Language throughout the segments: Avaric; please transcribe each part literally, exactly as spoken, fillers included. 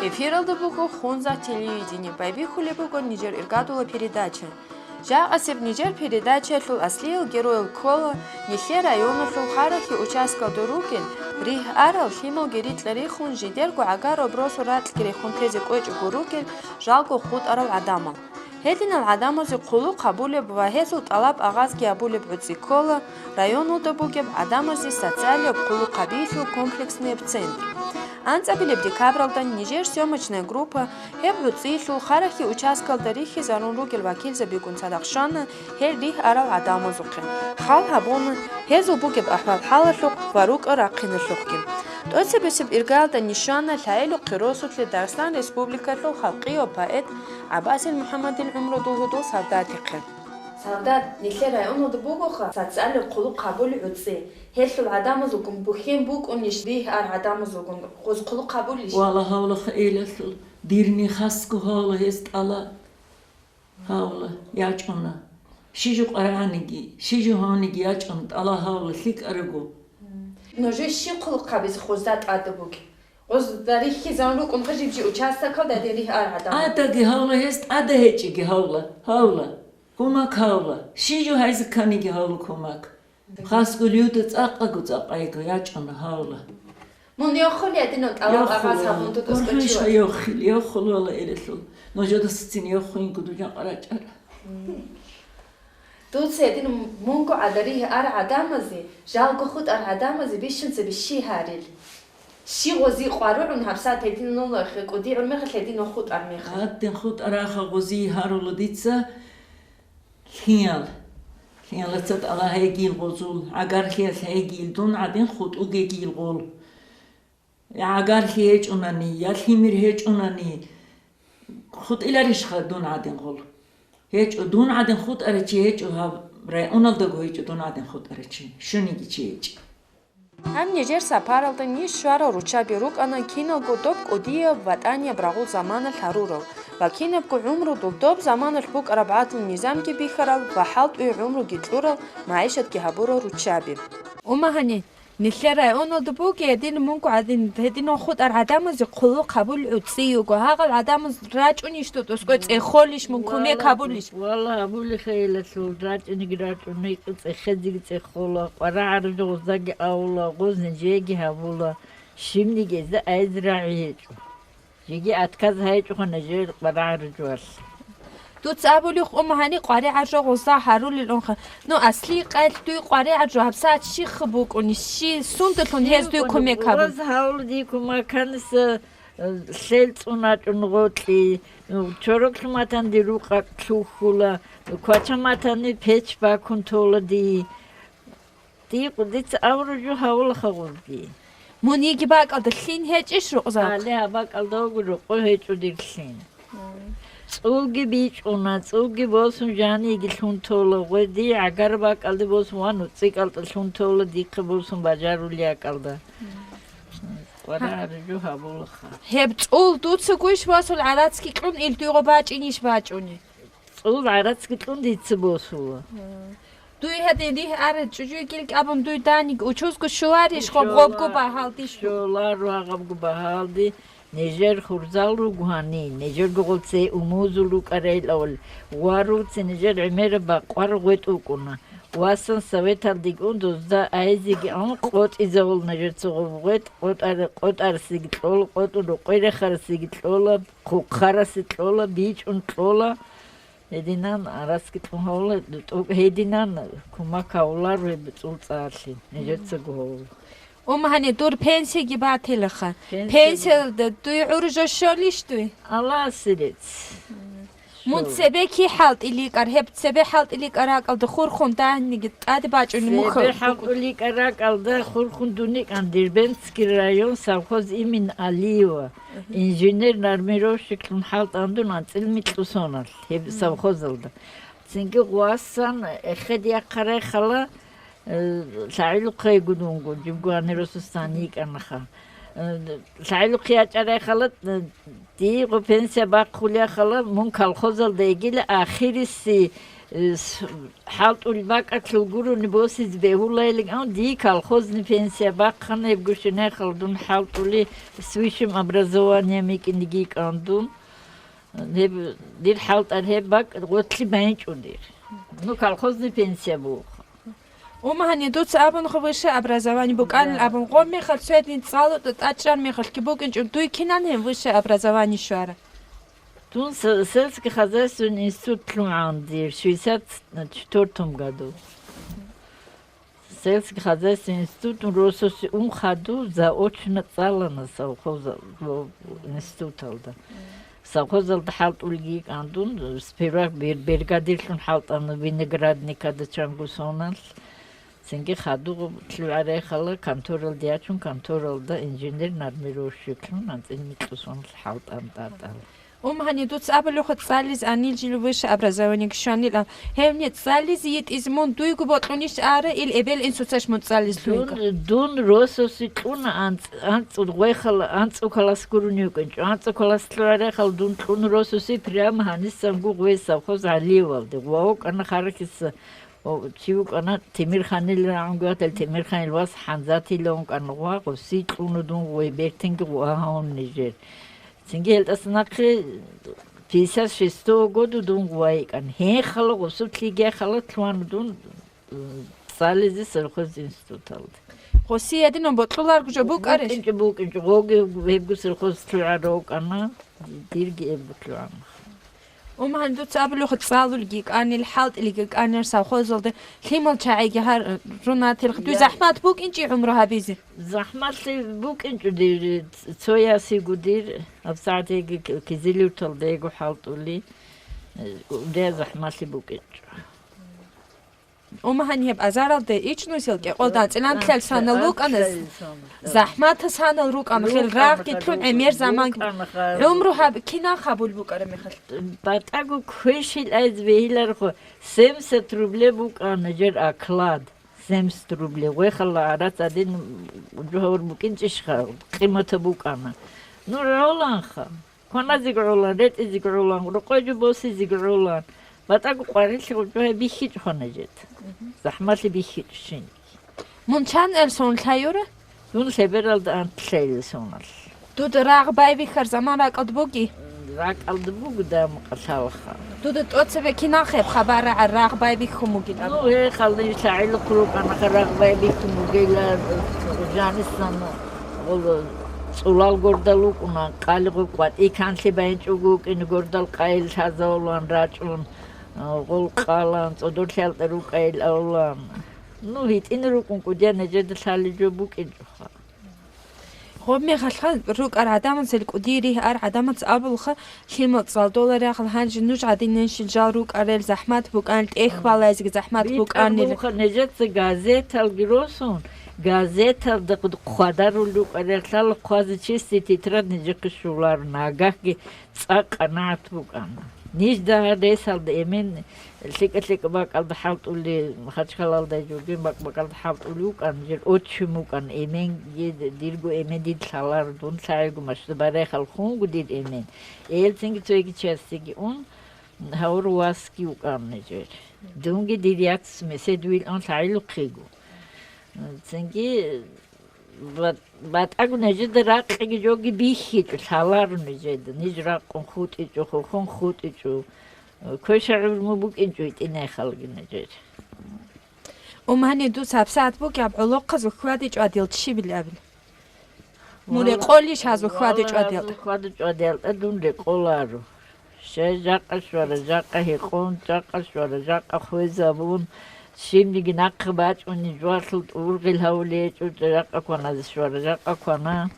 Эфиралда буго Хунза телевидение, байбихьулеб буго нижер иргадула передача. Жакъасеб нижер передачаялъул аслиял геройал ккола нилъер районалъул Харахьи участкалда ругел, ригь арал, лъималги рикьа рихун, жидерго гӀагарал бросу ракьги рехун тезе кӀвечӀого ругел жалго хутӀарал гӀадамал. Гьединал гӀадамазе хъулухъ гьабулеб ва гьезул тӀалаб-агъазги гьабулеб гӀуцӀи ккола районалда бугеб гӀадамазе социалияб хъулухъ гьабиялъул комплексный центр. АнцӀабилеб декабралда нижер съёмочная группа гьеб гӀуцӀиялъул Харахьи участкалда рихьизарун ругел вакилзабигун цадахъ щвана гьел ригь арал гӀадамазухъе, хал гьабуна гьезул бугеб ахӀвал-хӀалалъухъ ва рукӀа-рахъиналъухъги. ТӀоцебесеб иргаялда ниж щвана лъагӀалихъе росулъе Дагъистан Республикалъул халкъияв поэт ГӀаббасил МухӀаммадил гӀумру дугьудул Савдатихъе. Савдат, нилъер районалда бугоха социальный хъулухъ гьабулел гӀуцӀи. Гьелъул гӀадамазулгун бухьен букӀунищ, ригь ар гӀадамазулгун гъоз хъулухъ гьабулищ? Вала гьавлаха, эйлалъул дирни хасго гьавла гьез тӀала. Гьавла, ячӀуна. Щижу къварагӀаниги, щижу гьавниги ячӀун тӀала гьавла лъикӀарагу. Нужее щиб хъулухъ гьабизе гъозда тӀада бугеб? Гъозда рихьизарун рукӀунха жиб-жи участокалда гьадин ригь ар гӀадамал. ТӀадаги гьавла гьез, тӀада гьечӀиги гьавла, гьавла. Кумак гьавла. Щижу гьайзе кканиги гьавла кумак. Хасго люда цӀакъаго цӀакъайго ячӀуна гьавла. Мун йохули гьадинав тӀалаб агъаз гьабун дудус Гурхъи ва гочила? Йохил, йохул вала эрелъул. Нужедасацин йохуинго дужан къарачӀара. Дуца гьадин мунго гӀадари гьар гӀадамазе, жалго хутӀар гӀадамазе бищунца бищи гьарил. Щи гъози къваригӀун гьабсагӀат гьедин нулахъе кӀудигӀун мехалъ гьедин хутӀар мехалъ. Гьадин хутӀараха гъози гьарула дица. Лъиял. Лъиялаца тӀала гьегил гъозул, гӀагарлъиялъ гьегил, дун гӀадин хутӀугегил гъол. Я гӀагарлъи гьечӀунани, я лъимер гьечӀунани, хутӀиларищха дун гӀадин гъол? ГьечӀо, дун гӀадин хутӀарай чи гьечӀо, гьаб районалдаго гьечӀо дун гӀадин хутӀарай чи, щуниги чи гьечӀо. Гьаб нижер сапаралда ниж щварал руччаби рукӀана киналго доб кӀудияб ва тӀанияб рагъул заманалъ гьарурал ва кинабго гӀумрудул доб заманалъ букӀараб гӀадлу-низамги бихьарал ва хӀалтӀуе гӀумруги кьурал, магӀишатги гьабурал руччаби. Умагьани, нилъер районалда бугей гьедин мунго гӀадин, гьединал хутӀар гӀадамазе хъулухъ гьабул гӀуцӀи йиго. Гьагъал гӀадамаз рачӀунищ тӀутӀускӀой цӀехолищ, мун кумек гьабулищ? Валлагь, гьабулеха гьелалъул, рачӀунеги рачӀун, цӀехезеги цӀехола, къварагӀараб жугъуздаги авула, гъоз нижееги гьабула, щибниги гьезда айз рагӀи гьечӀо. Жеги отказ гьайчӀухъана жер къварагӀараб жугьалъ. Дуца абулихъ, Ума, гьани къваригӀар жо гъоза гьарулел унха. Ну, асли къайлъ дуй къваригӀар жо гьабсагӀат щихъ букӀуни, щи, сундалъун гьез дуй кумек гьабун? Гъоз гьавула дий кумаканиса, э, лъел цӀуначӀун гъоркьи, ну, чороклъун матан дир рукъа лъухьула, квача матани печ бакун тола дий. Дие дица авру жо гьавулаха гъурги. Мун йиги бакӀалда лъин гьечӀищ рукъзал? Гьале гьаб бакӀалда вуго рукъу гьечӀо дир лъин. Мгм. ЦӀулги бичӀчӀуна, цӀулги босун жаниги лъун тола, гъведи гӀагар бакӀалде босун вану цӀикӀалтӀа лъун тола дихъе босун бажарули якӀалда. Мгм. КъварагӀар жо гьабулаха. Гьеб цӀул дуца гуйш босул гӀарацги кьун ил дуйго бачӀинищ бачӀуни? ЦӀул гӀарацги кьун дица босула. Дуй гьадин ригь ара чӀужуйгил кӀабун дуй даниг учузго щуларищ гъоб-, гъобго багьалдищ? Щолар вагъабго багьалди, нижер хурзал руго гьани, нижерго гъолцей умузул рукӀарайилавал, ва руци нижер гӀемераб бакъвар гъветӀ вукӀуна. Васан советалдеги ун дозда айзеги ан къотӀизавул нижер цо гъоб гъветӀ, къотӀар-, къотӀарасеги кьола, къотӀун рукъой рехарасеги кьола, хъукъарасе кьола, бичӀун кьола. Гьединан арацги кьун гьавула, тӀокӀ гьединан кумак гьавулар гьеб цӀул цӀалъи, нижецаго гьавула. Ума, гьанив дур пенсияги батилаха. Пенсия. Пенсиялда дуй гӀур жо щолищ дуй? Аллагьасе рецц. Мун щол. Цебе кихӀалтӀи ликӀар, гьеб цебе хӀалтӀи ликӀар ракӀалда хурхун дагьниги тӀаде бачӀунеб мухьа. Цебе хӀалтӀи ликӀар ракӀалда хурхун дуникӀан Дербентский район, совхоз имени Алиева. Инженер-нормировщиклъун хӀалтӀандун анцӀил микьусоналъ гьеб совхозалда. Цинги гъвасан эхед яхъарай хала, э, лъагӀилухъе гудунго, жибго гьаниросусан йикӀанаха. Э, лъагӀилухъе ячӀарай хала, э, дигъо пенсия бахъулей хала, мун колхозалда йигила, ахириси Э, с-, хӀалтӀул бакӀалъул гурони босизе бегьулайилан, дие колхозный пенсия бахъана, гьебго щинахъал дун хӀалтӀули с высшим образованием йикӀинеги йикӀан дун. Гьеб, дир хӀалтӀар гьеб бакӀ гъорлъ байинчӀо дир. Ну, колхозный пенсия бугоха. Умагьани, дуца абунха высшее образование букӀанил абун. Да. Гъоб мехалъ цоядин цӀалу тӀачӀар мехалъги букӀинчӀо, дуе кинан гьеб высшее образование щвара? Дун се-, сельский хозяйственный институт лъугӀан дир, шестьдесят четвёртом году. Сельский хозяйственный институт рососе ун хадув заочно цӀалана совхоза-, во-, институталда. Совхозалда хӀалтӀулги йикӀан дун, сперва бер-, бригадирлъун хӀалтӀана виноградникада чанго соналъ. Цинги хадув лъугӀарайхъала конторалде ячун, конторалда инженер-нормировщиклъун анцӀила микьго соналъ хӀалтӀана тӀатӀал. Умагьани, дуца абулехъо цӀализ анил жил высшее образование щванилан. Гьевни цӀализе йитӀизе мун дуйго бокьунищ ара, ил эбел-инсуцаш мун цӀализ лъугьинка? Дун, дун рососе кьуна анцӀ-, анцӀу гъвехал-, анцӀу класс гурони вукӀинчӀо. АнцӀу класс лъугӀарайхъал дун кьуна рососе прямо гьанисанго гъвей совхоз ГӀалиевалде. Ва вукӀана Харахиса, о, чи вукӀана, Темирханил рагӀун гуятал, Темирханил вас ХӀанзатила вукӀана гъва, гъуси кьуна дун гъвей бертинги гъва гьавун нижер. Цинги гьелдаса нахъе пятьдесят шестого году дун гъвай йикӀан. Гьехъала гъусу лъигехъала лъугьана дун, м, цӀализе сельхозинституталда. Гъуси гьединан бокьуларго жо букӀарищ? БукӀинчӀо, букӀинчӀо. Гъоги гьебго сельхоз лъугӀарав вукӀана, дирги гьебго лъугӀана. Умагьани, дуца абулехъо цӀалулги кӀанил, хӀалтӀилги кӀанил совхозалда, лъимал чагӀиги гьар-, рунатилха. Дуй Я- захӀмат букӀинчӀи гӀумру гьабизе? ЗахӀмалъи букӀинчӀо дир, цо ясиго дир, гьабсагӀатиги к-, Кизилюрталда йиго хӀалтӀули, э, дир захӀмалъи букӀинчӀо. Умагьани, гьеб азаралда ичӀнусел кӀикъоялда анцӀила анлъал санал рукӀана, анлъал санал, да. ЗахӀматал санал рукӀана, хел рагъги лъун гӀемер заманги. ГӀумру гьаб кинаб гьабулеб букӀараб мехалъ? БатӀаго квешил айз бегьиларехъо, семьдесят рубле букӀана жер оклад. Семьдесят рубле. Вехала гӀарац гьадин жугьавар букӀинчӀищха, къиматаб букӀана. Ну, гӀоланха. Кваназеги гӀолан, ретӀизеги гӀолан, рокъой жо босизеги гӀолан. БатӀаго къварилъи гъоркьо гьай бихьичӀо хвана жед. Мгм. ЗахӀмалъи бихьичӀо щин. Мун чан эл сон лъаюра? Дун лъебералда анлъ лъайила соналъ. Дуда рагъ байбихьар заман ракӀалда буги? РакӀалда буго, дагьа-мукъа лъалаха. Дуда тӀоцебе кинахъеб хабар рагӀар рагъ байбихьун бугин абун? Ну, гье, халдин лъагӀилухъ рукӀанаха рагъ байбихьун бугила, жанисан гъоло цӀулал гордал вукӀуна, къали гъуб къватӀи канлъи байинчӀого вукӀине гордал къайил лъазавулан рачӀун, гъол къалан, цӀодорлъи гьалтӀа рукӀайил авлан. Ну, гьитӀине рукӀун кӀудиян гьежеда лъалеб жо букӀинчӀоха. Гъоб мехалъха рукӀар гӀадамазул кӀудияб ригьар, гӀадамаз абулха, лъимал цӀалдоларехъал, гьанже нуж гӀадинанщил жал рукӀарел захӀмат букӀанил, тӀехь балайзеги захӀмат букӀанил. БитӀа буха нижеца газеталги росун, газеталда хъвадарул рукӀарел, лъала хъвазе чистый тетрадь нижехъе щоларо, нагагьги цӀакъ къанагӀат букӀана. Ниж дагьа ресалда эмен лъикӀа-лъикӀа бакӀалда хӀалтӀулел, Махачкалалда жургин бакӀ-бакӀалда хӀалтӀулев вукӀан, жер отчим вукӀан, эменги дирго эмен дида лъаларо, дун лъагӀиго машда барай халхунго дир эмен. Элцинги цоги частиги ун, гьавур васги вукӀан нижер. Дунги дир яц месед вилан лъагӀилухъего. Цинги Ва-, батӀаго нижеда ракъиги жоги бихьичӀо, лъаларо нижеда. Ниж ракъун хутӀичӀо, хохун хутӀичӀо. Квеша гӀумру букӀинчӀо гьитӀинай халги нижер. Умани, дуца гьабсагӀат бугеб гӀолохъазул хьвадичӀо гьадил чибил абил? Мун рекъолищ гьазул хьвадичӀо гьадил? Гьазул хьвадичӀо гьадил, дун рекъоларо. Щай жакъа щвара, жакъа гьекъон, жакъа щвара, жакъа хвезабун, щибниги нахъе бачӀуни, жугьалъул тӀургъил гьавулей гьечӀо, жакъа кваназе щвара, жакъа квана.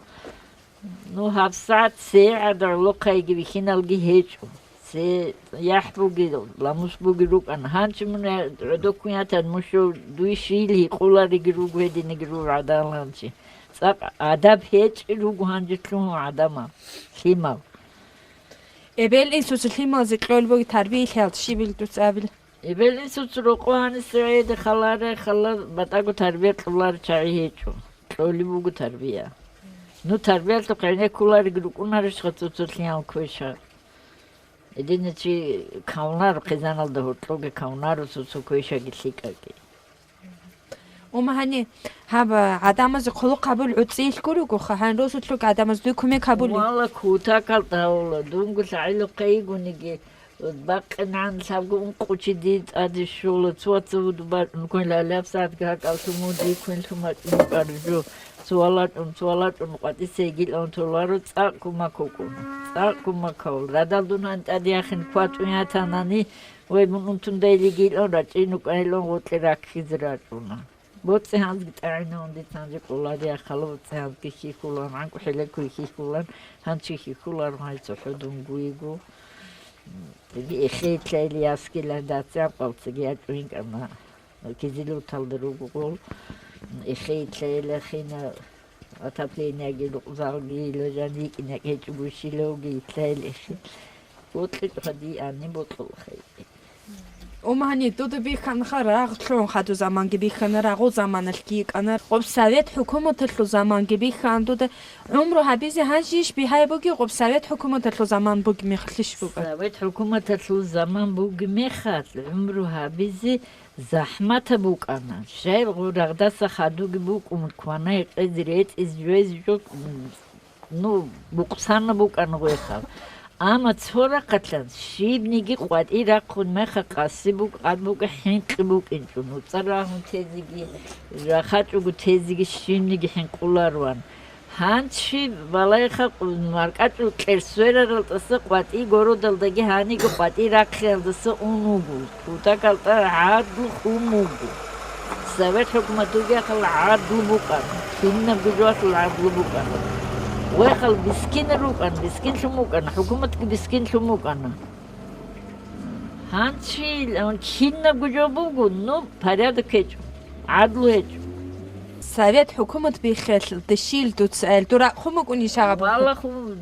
Ну, гьабсагӀат се гӀадагӀулухъайги бихьиналги гьечӀо. Се яхӀ буги, ламус буги рукӀана. Гьанчи мун гӀодоккун ятан, мушо дуй щийил гьикъулариги руго, гьединиги руго гӀадаланчи. ЦӀакъ адаб гьечӀи руго гьанже лъугьун гӀадамал, лъимал. Эбел-инсуца лъималазе кьолеб бугеб тарбиялъ щибил дуца абил? Эбел-инсуца рокъо гьанисегӀеде халаре, хала батӀаго тарбия кьолар чагӀи гьечӀо. Кьолеб буго тарбия. Ну, тарбиялъухъ гӀенеккулариги рукӀунарищха цо-цо лъимал квешал? Гьединав чи кавунаро, хъизаналда гьоркьоги кавунаро цо-цо квешаги лъикӀаги. Умма гьани, гьаб, а, гӀадамазе хъулухъ гьабул гӀуцӀи илъго ругоха, гьанир росулъ руго гӀадамаз дуе кумек гьабулел? Валла, кутакалда гьавула, дунго лъагӀалухъе йигониги, бакъинан лъабго ункъо чи дие тӀаде щола, цо вацав бачӀун квен, лъалеб сагӀатги гьакӀаллъун мун дие квен лъун бачӀун букӀараб жо, цо валачӀун, цо валачӀун, къватӀиса йигилан толаро, цӀакъ кумак вукӀуна, цӀакъ кумак гьавула. Радал дун гьанир тӀаде яхин кватӀун ятанани, Вай, мун унтун дайлигилан рачӀин рукӀайилан гъоркье раккизе рачӀуна. БоцӀи-гьанзги тӀагӀинавун дица гьанже кӀоларияхъала, боцӀи-гьанзги хьихьулан, гӀанкӀу хӀелеко хьихьулан, гьанчи хьихьуларо гьай цохӀо дун гуйго. Цоги эхейилъайилиясги лай дацӀи-гӀанкӀуцаги ячӀун йикӀана. Кизилурталда руго гъол. Эхейилъайилахина. Отоплениеги рукъзалги лежан йикӀине гьечӀого щилавги лъайилищи. БокьичӀо гьадиани бокьулахъе. Умма гьани, дуда бихьанха рагъ лъун, хадур заманги бихьана, рагъул заманалъги йикӀана. Къоб совет хӀукуматалъул заманги бихьана дуда. ГӀумру гьабизе гьанжищ бигьай буги, къоб совет хӀукуматалъул заман буги мехалъищ буга? Совет хӀукуматалъул заман буги мехалъ гӀумру гьабизе захӀматаб букӀана. Щай гъо рагъдаса хадуги букӀун, квана-гьекъезе ретӀизе жвезе жо, ну, букъсанаб букӀана гъвехал. Амма цо рахъалъан щибниги къватӀи рахъун меха къаси букӀ-, ад букӀа хӀинкъи букӀинчӀун, уцӀа рагьун тезеги, рахачӀого тезеги щибниги хӀинкъулароан. Гьанчи балайха маркӀачӀул кьер свераралдаса къватӀи городалдаги гьаниги къватӀи рахъиялдаса ун вуго, кутакалда гӀадлу хун вуго. Совет хӀукумат вугехъал гӀадлу букӀана, кинабго жоялъул гӀадлу букӀана. Вехъал бискинал рукӀана, бискинлъун букӀана, хӀукуматги бискинлъун букӀана. Гьанчи кинабго жо буго, ну, порядок гьечӀо, гӀадлу гьечӀо. Совет хӀукумат биххелъ дищил дуца эл, дур ракӀ хъун букӀунищ гьаб? Валлагь, хъун.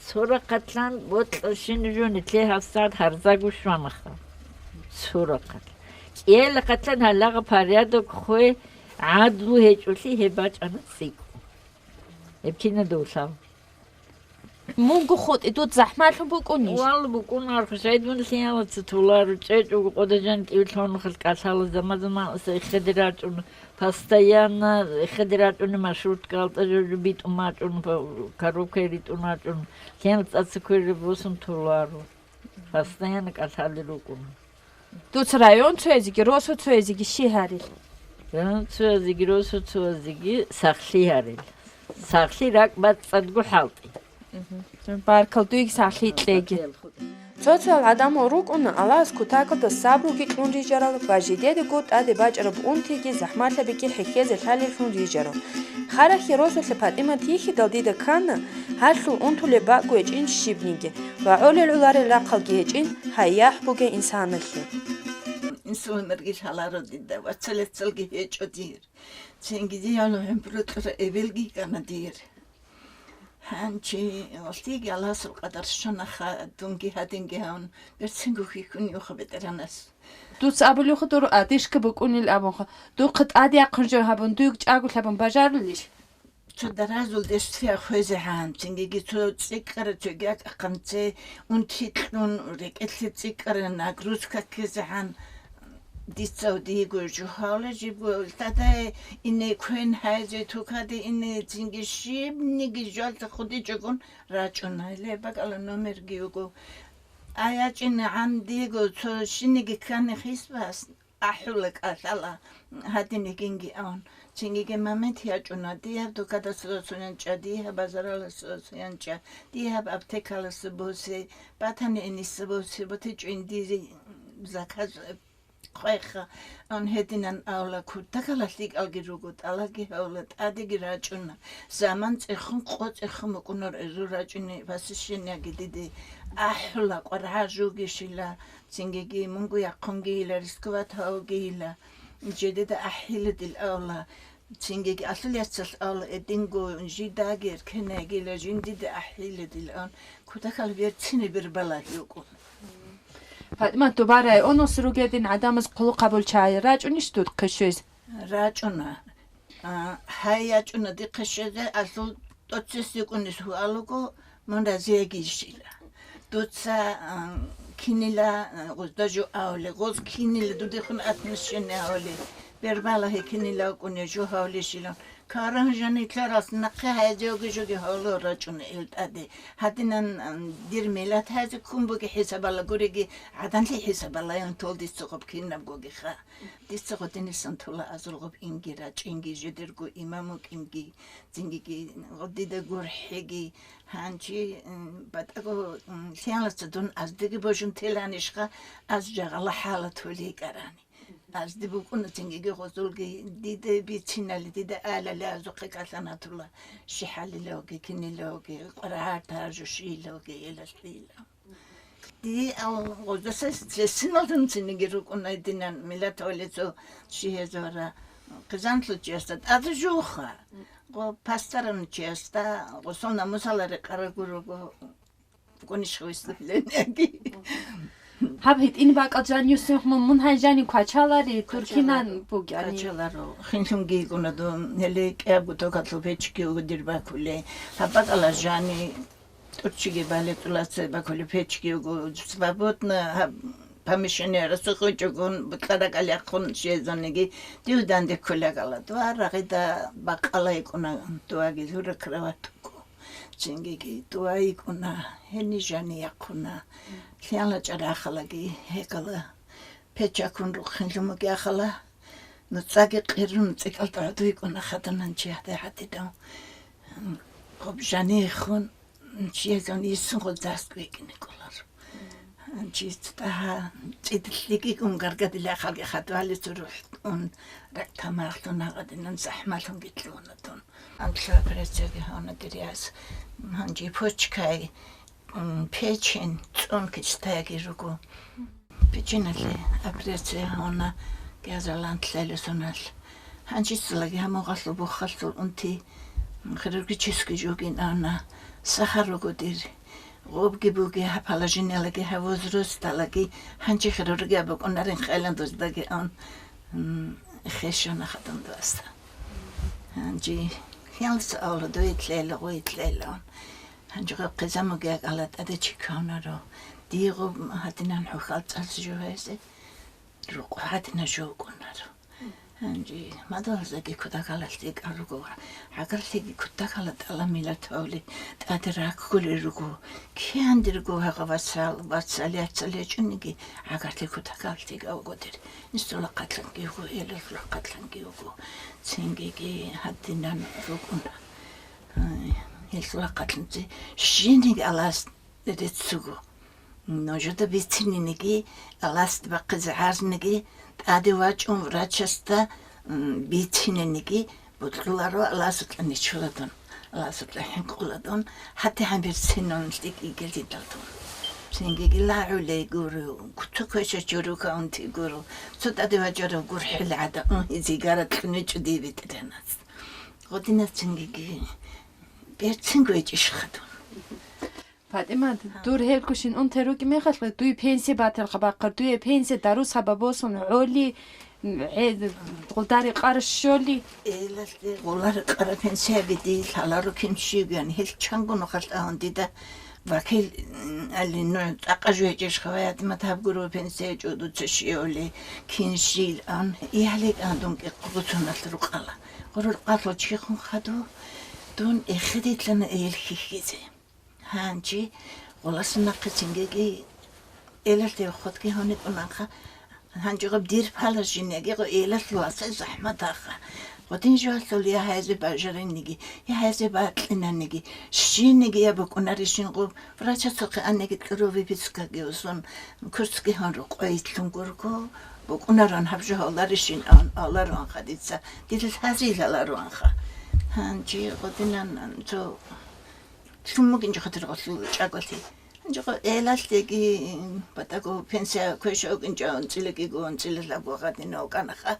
Цо рахъалъан бокьа щин жо нилъее гьабсагӀат гьарзаго щванаха. Цо рахъалъ. КӀиялахъалъан гьалагъа порядок хвей, гӀадлу гьечӀолъи гьеб бачӀана цӀикӀкӀун. Гьеб кинаб дов лъал? Мунго хутӀи, дуд захӀмалъун букӀунищ? Валла, букӀунарха, шайдун лъиялаца толаро, чӀечӀого къодажан кӀивлъунухъал кӀалъала, заман-заманаса эхеде рачӀун, постоянно эхеде рачӀуни маршруткалда жо-жо битӀун бачӀун, по-, коробкае ритӀун рачӀун, лъиялаца квере босун толаро. Постоянно кӀалъалел рукӀуна. Дуца район цоязеги, росу цоязеги щи гьарил? Район цоязеги, росу цоязеги сахлъи гьарил. Сахлъи ракӀ бацӀцӀадго хӀалтӀи. Мгм. Баркал дуйги сахлъи кьеги. Цо-цоял гӀадамал рукӀуна Аллагьас кутакалда сабруги кьун рижарал ва жидедаго тӀаде бачӀараб унтиги захӀмалъабиги хӀехьезе лъалеллъун рижарал. Харахье росулъа ПатӀимат йихьидал дида ккана гьалъул унтулеб бакӀго гьечӀин щибниги. Ва гӀолел гӀоларел рахъалги гьечӀин гьай яхӀ бугей инсаналъе. Инсулинарги лъаларо дида, вацал-яцалги гьечӀо дир. Цинги диял гӀумру кьура эбелги кӀана дир. Гьанчи гьалъиги Аллагьасул къадар щонаха, дунги гьадинги гьавун, берцинго хьихьуневха БетӀергьанас. Дуца абулевха дур одышка букӀунил абунха. Духъа тӀадяхъун жо гьабун, дуйг чӀаголъабун бажарулищ? Цо даразул дес цея хвезегӀан, цингиги цо цӀикӀкӀара цоги акӀахъанце, унти кьун, рекӀелъе цӀикӀкӀара нагрузка ккезегӀан, дица диего жо гьавла жибго, лъадай ине квен гьайзе, тукаде ине, цинги щибниги жолта худичӀогун рачӀуна. Гьеле бакӀала номерги йуго. А ячӀинегӀан диего цо щиниги ккани хисбас. АхӀула кӀалъала гьадин йигинги ан. Цинги момент ячӀуна, дие гьаб дукадаса цоян чӀа, дие гьаб базараласа цоян чӀа, дие гьаб аптекаласа босе, батани иниса босе, батичӀин дизе заказ хъвеха. Ан гьединан авла кутакала лъикӀалги руго, тӀалаги гьавла, тӀадеги рачӀуна. Заман цӀехун, къо цӀехун букӀунар эзур рачӀуни посещениеги диде. АхӀула къваргӀа жуги шила. Цингиги мунго яхъунгийила, рисковать гьавугейила, жедеда ахӀиладил авла, цингиги алъул яцалъ авла, эдинго жидаги эркенайгила, жиндида ахӀиладил ан, кутакал берцинаб бер балагь йукӀун. ПатӀимат, дуба районалъ ругедин гӀадамаз хъулухъ гьабул чагӀи рачӀунищ дудхъе щвез? РачӀуна. А, гьай ячӀуна дихъе щвезе, алъул тӀоцес йикӀунес гьуалуго, мун разиягищила. Дуца, а, кинила, а, гъозда жо авле, гъоз кинила дудехун отношение авле, бербала гье кинила вукӀуне жо гьавле щилан. Каран жанитларас нахъе гьайзе оги жоги гьавло рачӀуна ил тӀаде. Гьадинан, а, дир миллат гьайзе ккун буги хӀисабала гуриги, гӀаданлъи хӀисабалаян толдица гъоб кинабгогиха. Дица гъодинисан тола азул гъоб инги рачӀинги, жидерго имам вукӀинги, цинги-, дида гурхӀиги, гьанчи, м, батӀаго, м, лъиялаца дун аздеги божун теланишха, аз жагъала хӀала толей кӀарани. Азде букӀуна цинги-, гъозулги, дида бицинали, дида алали азухъе калъана тола, щихӀалилавги, кинилавги, къварагьар таржу щиилавги, илалъила. Ди, а, гъозаса цесиналдун цинги рукӀунай динан миллат гьавлецо щигьезара хъизанлъучиясда тӀаде жуха. Гъо пастаран чиясда гъосул намусала рекъарагу руго гонишха выступлениеги. Гьаб гьитӀин бакӀал жан Юсуф мун, мун гьай жани квачалари, туркинан бугани. Квачаларо. Хинлъунги йикӀуна дун, гьеле кӀиябго токатлъул печги уго дир бакулей. Гьаб бакӀала жани ТӀурччиги балетӀулаца бакулеб печги вуго, свободно гьаб помещение расухӀичӀогун, бутӀа ракӀалихъун щвезаниги, див данде кколягала. Дуа рагъида бакъала йикӀуна, дуаги зура кровать вуго. Цинги дуа йикӀуна, гьени жани яхъуна. Лъиялача рахалаги гьекала. Печакун рухъин лъумуги ахала, нуцӀаги къирун цӀикӀалда гӀодуйкӀун ахаданан чи гьадигьадидав. Гъоб жанихун, чиясун йисун гъоздаст векӀине кӀолар. Чи цӀагьа цӀидилъиги гун гаргадила ахалги хадвалицу рухӀун, ракӀ тамахлъун агъадинан захӀмалъун гитлъуна дун. Анкла операцияги гьавна дирияс, гьанжи почкай, м, печень, цӀун кистаги руго. Печеналъе операция гьавна газалантлъали соналъ. Гьанжицалаги гьамугъалъул бухалъул унти хирургический жугин авна. Сахар руго дир. Гъобги буги гьаб положениелаги гьаб возрасталаги гьанжи хирургия букӀунарин хъайлан доздаги ан, м, хешана хадундаса. Гьанжи хялса авла дуетлъела, гъуетлъела. Гьанжи гъаб хъизамуги акӀала тӀаде чи кавнаро. Дигъо гьадинан хӀухьал цӀалъ жо гьезе, рукъу гьадина жо кӀунаро. Гьанжи мадалзаги кутакалалъе кӀал руго, гӀагарлъиги кутакала тӀала миллат гьавли тӀаде раккулел руго. Киянде руго гьагъа вацал, вацал, яцал гьечӀониги гӀагарлъи кутакаллъи гавгодир. Инсула хъатлъанги вуго, элалъула хъатлъанги вуго. Цингиги гьадинан рукӀуна. Гьелъула хъатлъанци щиниг Аллагьас реццуго. Нужеда бицинениги, Аллагьасде бахъизе гӀарзниги, тӀаде вачӀун врачасда, м, бицинениги, бокьуларо Аллагьасукьа нечола дун, Аллагьасукьа хӀинкъула дун, гьатӀи гьанбирцинун лъикӀ йигелъидал дун. Цингиги лагӀулей гуро, цо квеша чорухаунти гуро, цо тӀаде вачӀарав гурхӀел гӀада, ун, гьезигара кьунечӀо дие БетӀергьанас. Гъодинас цингиги берцинго гьечӀищха дун? ПатӀимат, дур гьелгощин унтер рукӀи мехалъ, дуе пенсия батарха бахъар, дуе пенсия дару сабаб босун гӀоли, гӀе-, гъудари къарщ щоли. Элалъе гъулар къара пенсияги дий лъаларо кин щиб, яни, гьел чанго нухалъ агьун дида вакил, м, али, ну, цӀакъа жу гьечӀеш хаваятимат гьаб гуро пенсия чӀудуца щиоли, кин щил ан, игьалик ан дун кӀикъугуцуналъ рукъала. Гъурул къалъул чихун хаду, дун эхедитлъана ил хьихьизе. Гьанчи гъуласан нахъе цингеги элалъе вахъутги гьуникӀунанха, гьанчи гъаб дир палажинеги гъо элалъуласа захӀматаха. Гъодин жугьалъул я гьайзе бажариниги, я гьайзе бакьинаниги, щиниги я букӀунарищин гъуб, врачасухъе аниги кьуру выпискаги усун, курсги гьун рукъойтлъун гурго, букӀунарун гьаб жо гьавларищин ан, гьавларуанха дица, дила лъази лъаларуанха. Гьанчи гъодинан цо ЛъуммугинчӀо хатир гъолъул чӀаголъи. Гьанже гъо элалъеги батаго пенсия квеша вукӀинчӀо, анцӀилаги гу, анцӀила лъабго гъадина вукӀанаха.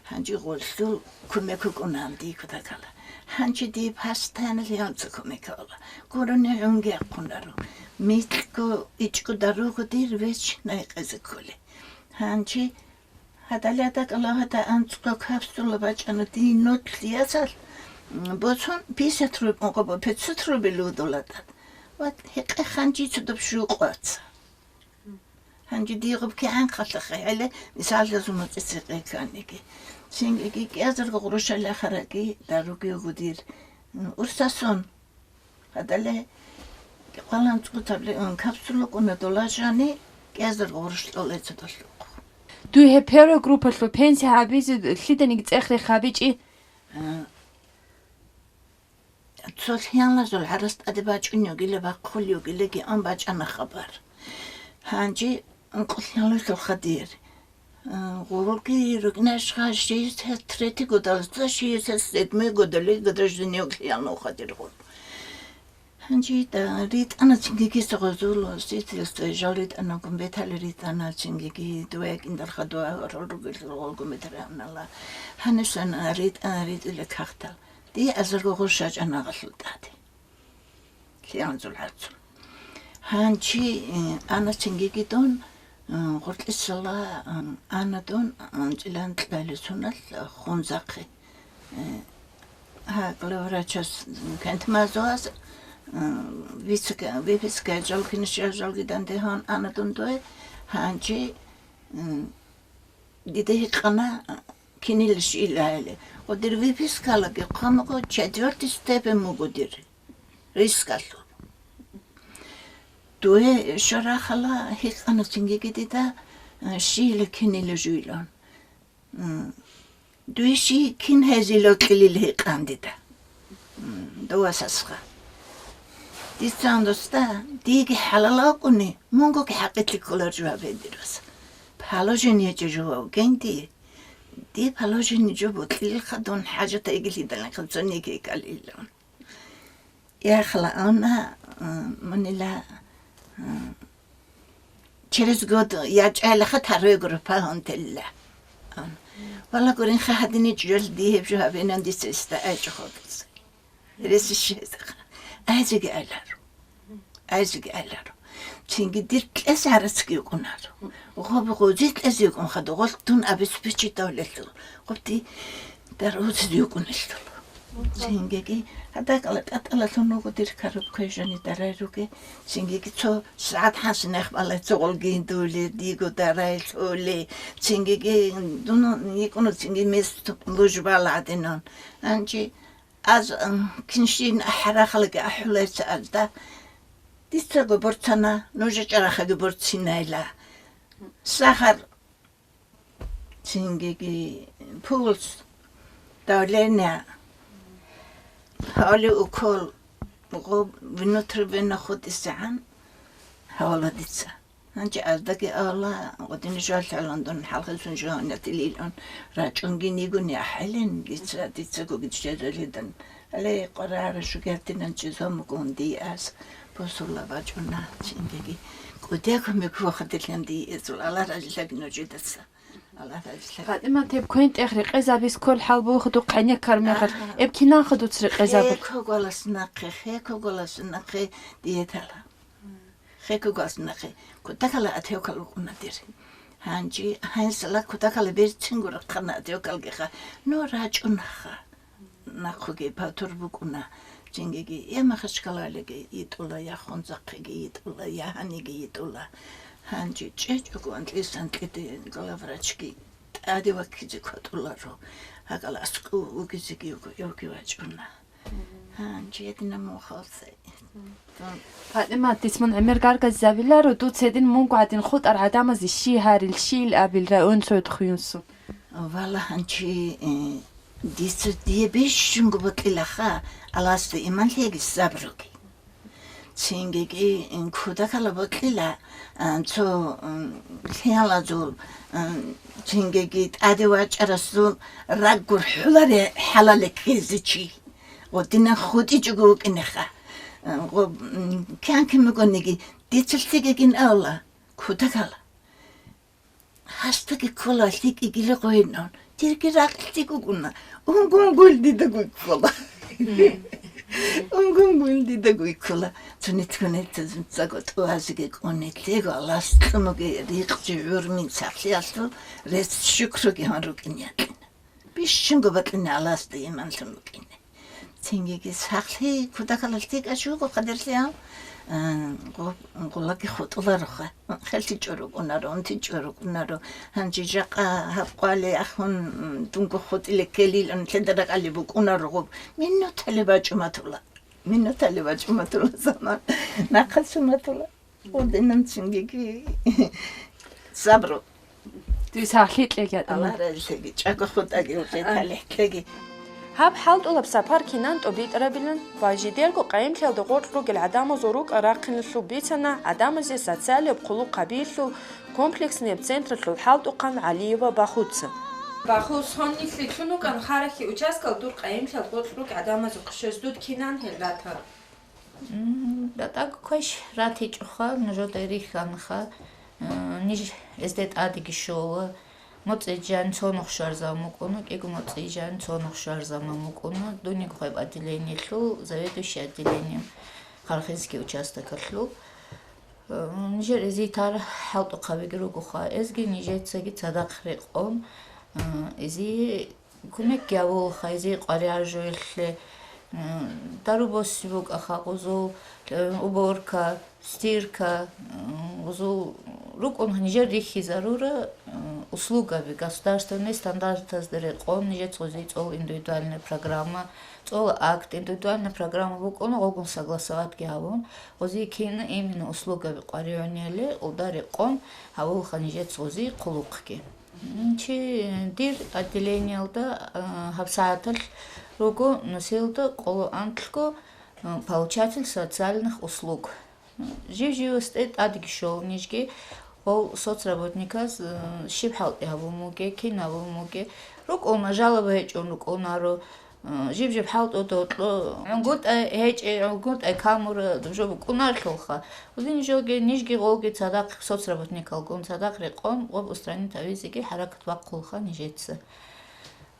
Гьанже гъолъул кумек вукӀунаан дий кутакала. Гьанже дий постоянно лъиялца кумек гьавула. Гурони гӀунги ахъунаро. Микьго ичӀго даруго дир веч найкъезе кколе. Гьанже Гьадалъ гьадакӀалда гьада анцӀго капсула бачӀана дий нолъ ясалъ, м, босун пятьдесят руб-, м, пятьсот рубль вудула тӀад. Ва гьекъехъанчи цо доб щукъваца. Гьанже дигъуб кигӀан хъалъахъе гьеле, мисаллъазул, моцӀица гьекъеканиги. Цинги кӀиазарго гъурущалахараги даруги вугу дир, м, урсасон. Гьадале къвалан цӀутабли, м, капсула кӀуна дола жани, кӀиазарго гъурущ кьолецадалъухъ. Дуй гьеб первая группалъул пенсия гьабизе лъиданиги цӀех рехабичӀи? А, Цо лъиялазул гӀарац тӀаде бачӀун йогила ва хъул йогилаги ан бачӀана хабар. Гьанже ункъулъналъулха дир. Гъурги рукӀинашха шестьдесят третий годалца шестьдесят седьмой годалиги рождениеги лъиялнуха дир гъур. Гьанже да, ритӀана цинги киса гъозул свидетельство, жал ритӀана, гумбетали ритӀана цинги, дова якӀиндалха дова гьорол ругелъул гъол гумбетали гьанала. Гьанисана ритӀана ритӀила кагътал. Дие азарго гъур щачӀана гъалъул тӀаде. Лъиянзул гӀацун. Гьанчи, э, ана цинги дун, э, гъуркьисала, э, ана дун, э, анцӀила анкьалесуналъ, э, хунзахъе. Э, гьа, главврачас, э, кантмазуаз, э, вицка-, выписка жалкинища жалги данде гьан ана дун дуе, гьанчи, э, Дида гьикъана, кинилищ илгьайиле. Ва дир выпискалаги хъван буго, четвёртый степень буго дир рискалъул. Дуе щорахъала гьикъана цинги дида, щийила кинила жуйлан. Дуе щий кин гьезила кьилил гьикъан дида. М, дова сасха. Дица досда, диги хӀалал вукӀуни, мунгоги хӀакъилъи кколар жаваб гьедирас. Положение жо жаваб генди. Ди положение жо бокьилха дун хӀажат игилъидалин хъацониги калилан. Яхла ана, м, мунила, м, Через год ячӀайла хатар вегура пагьун телла. Вала гурин, ха гьадине чӀужалъ дие гьеб жо гьабинан дица иста айчӀухъалдаса. Ресищ гьезаха. Айзиги айларо. Айзиги айларо. Цинги дир кьес гӀарацги йукӀунаро. Гъоб гъози кьезе йукӀун хадугъал дун обеспечить давлелъул. Гъоб ди даргьуцид йукӀунелъул. Цинги гьадакӀала тӀатӀалалъун вуго дир коробка жани дарай руге. Цинги цо сагӀат хӀанси нехбала цо гъолги дули, диго дарай лъули. Цинги дун йикӀуну цинги мес лужбала гӀадинан. Анчи аз, м, кинщин ахӀарахалги ахӀулайца азда. Дицаго борцана, нужа чӀарахаги борцинайла. Сахар Цинги пульс, давление, гьавли укол, гъоб внутренне хутӀисегӀан гьавала дица. Гьанчи аздаги авала, гъодин жо лъалан дун хӀалхисун жо гьанатилилан рачӀунги нигуни ахӀелин, дица, дицаго гичезалидан. Гьале къварагӀара шугертинан чӀезамугун диас бусурла бачӀуна, цинги кӀудиякун микруха дилъан диезул, Аллагь разилаги нужедаса. Аллагь разилаги. ПатӀимат, гьеб квен-тӀех рекъезабиз ккол хӀал буго духъ гӀенеккар мехалъ. Агьа. Гьеб кинанха дуца рекъезабулъ? Хекоголас нахъе, хекоголас нахъе диетала. Хекоголас нахъе. Кутакала отекал вукӀуна дир. Гьанчи, гьанисала кутакала берцин гурахъана отекалгиха. Ну, рачӀунаха. Нахъуги патур букӀуна, жингиги, я Махачкалалиги йитӀула, я Хунзахъеги йитӀула, я гьаниги йитӀула. Гьанже чӀечӀого анкьисан анкьиде главврачги тӀаде ваккизе кватӀуларо. Гьакъала аскӀов вугизеги його, йоги вачӀуна. Гьанже гьедина мун халсе. ПатӀимат, дица мун гӀемер гаргадизабиларо, дуца гьедин мунго гӀадин хутӀар гӀадамазе щий гьарил, щийил абил район цояд хуюнсун. Вала, гьанчи, э, дица дие бищунго бокьилаха, Аллагьасда иман лъеги, сабруги. Цинги, э, кутакала бокьила, э, цо, м, лъиялазул, э, цинги тӀаде вачӀарасул раггур хӀулари хӀалале ккезе чи. Гъодинан хутӀичӀого вукӀинеха. Э, гъо-, м, кянкимугониги, дица лъигагин авла, кутакала. Гьасдаги ккола лъикӀигила гъойнан, дирги ракьлъи гугуна, унгунгуйл дида гуй ккола. Унгунгуйл дида гуй ккола. Цунитгунетазунцаго тӀуазеги кӀуни, лъего Аллагьас кьумуги рикъчи гӀурмин сахлъиялъул рецц-шукруги гьан рукӀин якьина. Бищунго бакьине Аллагьасда иманлъун букӀине. Цингиги сахлъи кутакалалъ тикӀа жуго, хъадерлъи гьав, а, гъо-, гъулаги хутӀулароха. ХелъичӀо рукӀунаро, унтичӀо рукӀунаро. Гьанже жакъа гьаб къвале ахун, м, дунго хутӀиле ккелилан лъеда ракӀалде букӀунаро гъоб. Минутале бачӀуматула. Минутале бачӀуматула заман. Нахъа суматула. Гъодинан цингиги сабру. Дуй сахлъи кьеги, атӀана. Аллагь разилъеги, чӀаго хутӀаги, укье талихӀ кьеги. Гьаб хӀалтӀулаб сапар кинан тӀобитӀарабилан ва жидерго къайимлъиялда гъоркь ругел гӀадамазул рукӀа-рахъиналъул бицана гӀадамазе социалияб хъулухъ гьабиялъул комплекснияб централъул хӀалтӀухъан ГӀалиева Бахуца. Баху, цо нилъ лъун вукӀан Харахьи участкал дур къайимлъиялда гъоркь ругел гӀадамазухъе щвез, дуда кинан гьел ратал? М, датӀаго квеш ратичӀоха, нужеда рихьанаха, э, ниж эзде тӀадеги щола. МоцӀи жан цо нух щварзабун букӀуна, кӀиго моцӀи жан цо нух щварзабун букӀуна, дуниго гьеб отделениялъул заведующий отделением, Харахинский участокалъул. Э, нижер эзитар хӀалтӀухъабиги ругоха, эзги нижецаги цадахъ рекъон, э, эзи Кумекги гьабулаха гьезие къваригӀар жоялъе, м, дару босизе букӀаха гъозул, э, уборка, стирка, м, гъозул рукӀун нижер рихьизарура, м, услугаби, государственный стандартазда рекъон нижеца гъозие цӀола индивидуальная программа, цӀола акт, индивидуальная программа букӀуна гъогун согласоватги гьабун, гъозие кин именно услугаби къваригӀунели, гъолда рекъон гьабулаха нижеца гъозие хъулухъги. Чи дир отделениялда, а, гьабсагӀаталъ руго нусилда къоло анкьго, а, получатель социальных услуг. Жив-живасде тӀадеги щола нижги, гъол соцработниказ, а, щиб хӀалтӀи гьабун бугеб, кин гьабун бугеб. РукӀуна, жалоба гьечӀун рукӀунаро, Жиб-жиб хӀалтӀуда гьоркьо гӀунгутӀа гьечӀеб, гӀунгутӀа камураб жо букӀунарлъулха. Гьедин жоги, нижги гъолги цадахъ соцработникалгун цадахъ рекъон гъоб устранить гьавизеги хӀаракат бахъулха нижеца.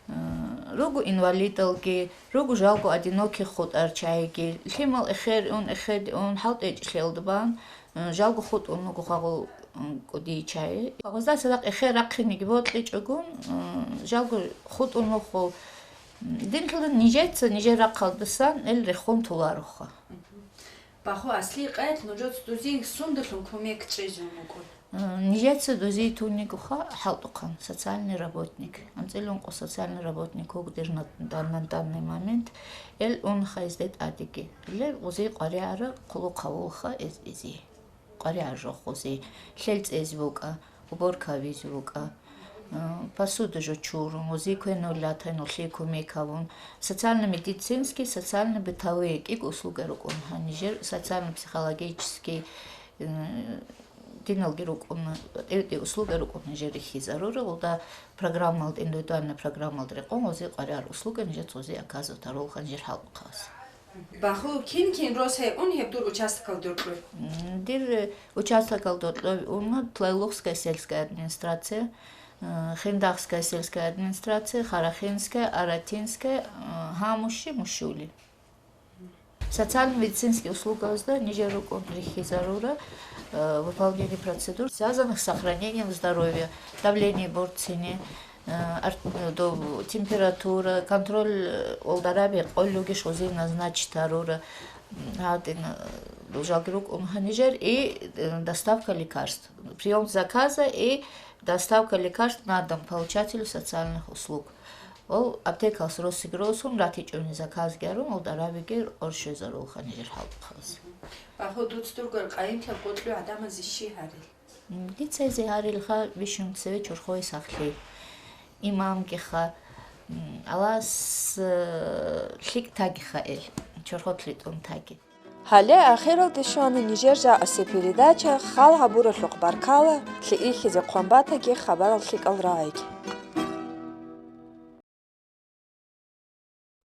Э, руго инвалидалги, руго жалго одинокий хутӀарал чагӀиги, лъимал эхер ун, эхеде ун, хӀалтӀи гьечӀелъиялда бан, э, жалго хутӀун вуго хагъул, м, кӀудияв чагӀи. Гъозда цадахъ эхер рахъинеги бокьичӀогун, м, жалго хутӀун вухъул. Динлъидал нижеца нижер рахъалдасан ил рехун толароха. Мгм. Баху, аслияб къаялъ нужеца дозие сундулъун кумек чӀезун букӀун? Э, нижеца дозие тунигоха хӀалтӀухъан, социальный работник. АнцӀила ункъо социальный работник вуго дир на, дан-, на данный момент. Ил унха гьезде тӀадеги. Ил гъозие къваригӀараб хъулухъ гьавулаха эз-, эзие. КъваригӀараб жо гъозие, лъел цӀезе букӀа, уборка гьабизе букӀа, э, посуда жо чурун, гъозие квен-нур лъатай, нухлъие кумек гьабун, социально-медицинский, социально-бытовые кӀиго услуга рукӀун. Гьанже социально-психологический, э, диналги рукӀун, тӀив-тӀив услуга рукӀун нижер рихьизарура, гъолда программалда, индивидуальная программалда рекъон, гъозие къваригӀараб услуга нижеца гъозие оказывать гьарулха нижер хӀалтӀухъазе. Баху, кин-кин рос гьайун гьеб дур участокалда рокьур? М, дир, э, участокалда рокьур уна Тлайлугъская сельская администрация, э, Хиндагъская сельская администрация, Харахинская, Аратинская, э, Гьамуши, Мушули. Социально-медицинский услугазда нижер рукӀун рихьизарура, э, выполнение процедур, связанных с сохранением здоровья, давление борцине, э, ар-, э, дов-, температура, контроль, э, олдараби къоллугиш гъозие назначить гьарура, м, гьадин, э, жалги рукӀун гьанижер, и, э, доставка лекарств, приём заказа и доставка лекарств на дом получателю социальных услуг. Ол аптекалъ росиги росун, ратичӀони заказги гьарун, олдарабиги орщвезарулха нижер хӀалтӀухъазе. Баху, дуц дургар къайимлъаб гъоркьуй гӀадамазе щи гьарил? М, дица эзе гьарилха бищун цеве чорхое сахлъи. Имамгиха, м, Аллагьас, э, лъикӀ тагиха ил, чорхолъи тӀун таги. Гьале ахиралде щвана нижер жакъасеб передача. Хал гьабуралъухъ баркала, лъикӀлъизе хъван батаги хабарал лъикӀал рагӀиги.